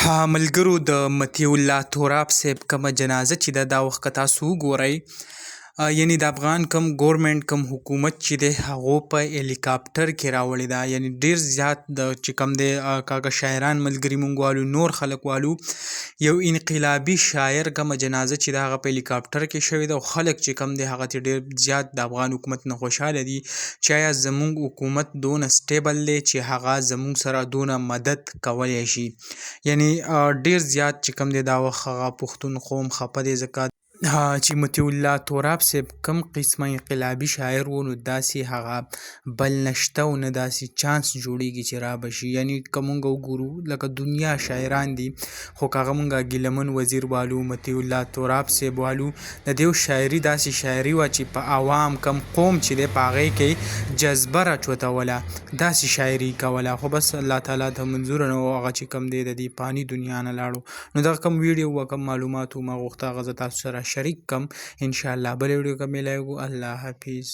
ملګرو د مطیع الله توراب صاحب کومه جنازه چې ده، دا وخت که تاسو وګورئ، یعنی د افغان کم ګورنمنت، کم حکومت چې دی، هغو په هلیکاپټر کې راوړې ده. یعنی ډیر زیات د چې کم دی کاکه شاعران ملګري مونږ والو، نور خلک والو، یو انقلابي شاعر کومه جنازه چې ده، هغه په هلیکاپټر کې شوې ده، او خلک چې کم دی هغه ته ډیر زیات د افغان حکومت نه خوشحاله دي چې آیا زمونږ حکومت دونه سټیبل دی چې هغه زمونږ سره دونه مدد کولی شي. یعنی ډیر زیات چې کم دی دا وخت هغه پښتون قوم خپه دی، ځکه چې مطیع الله توراب صاحب کم قسمه انقلابي شاعر و، نو داسې هغه بل نشته او نه داسې چانس جوړیږي چې را به شي. یعنی که مونږ وګورو، لکه دنیا شاعران دي، خو که هغه مونږ ګیلمن وزیر والو، مطیع الله توراب صاحب والو، د دیو شاعري داسې شاعري وه چې په عوام، کم قوم چې دی، په هغې کې جذبه راچوتوله، داسې شاعري کوله. خو بس الله تعالی ته منظور نه و، هغه چې کم دی د دې پانی دنیا نه لاړو. نو دغه کم ویډیو و، کم معلومات ما غوښته، هغه زه تاسو سره شریک کم. ان شاء الله بل ویډیو کې ملایو. الله حافظ.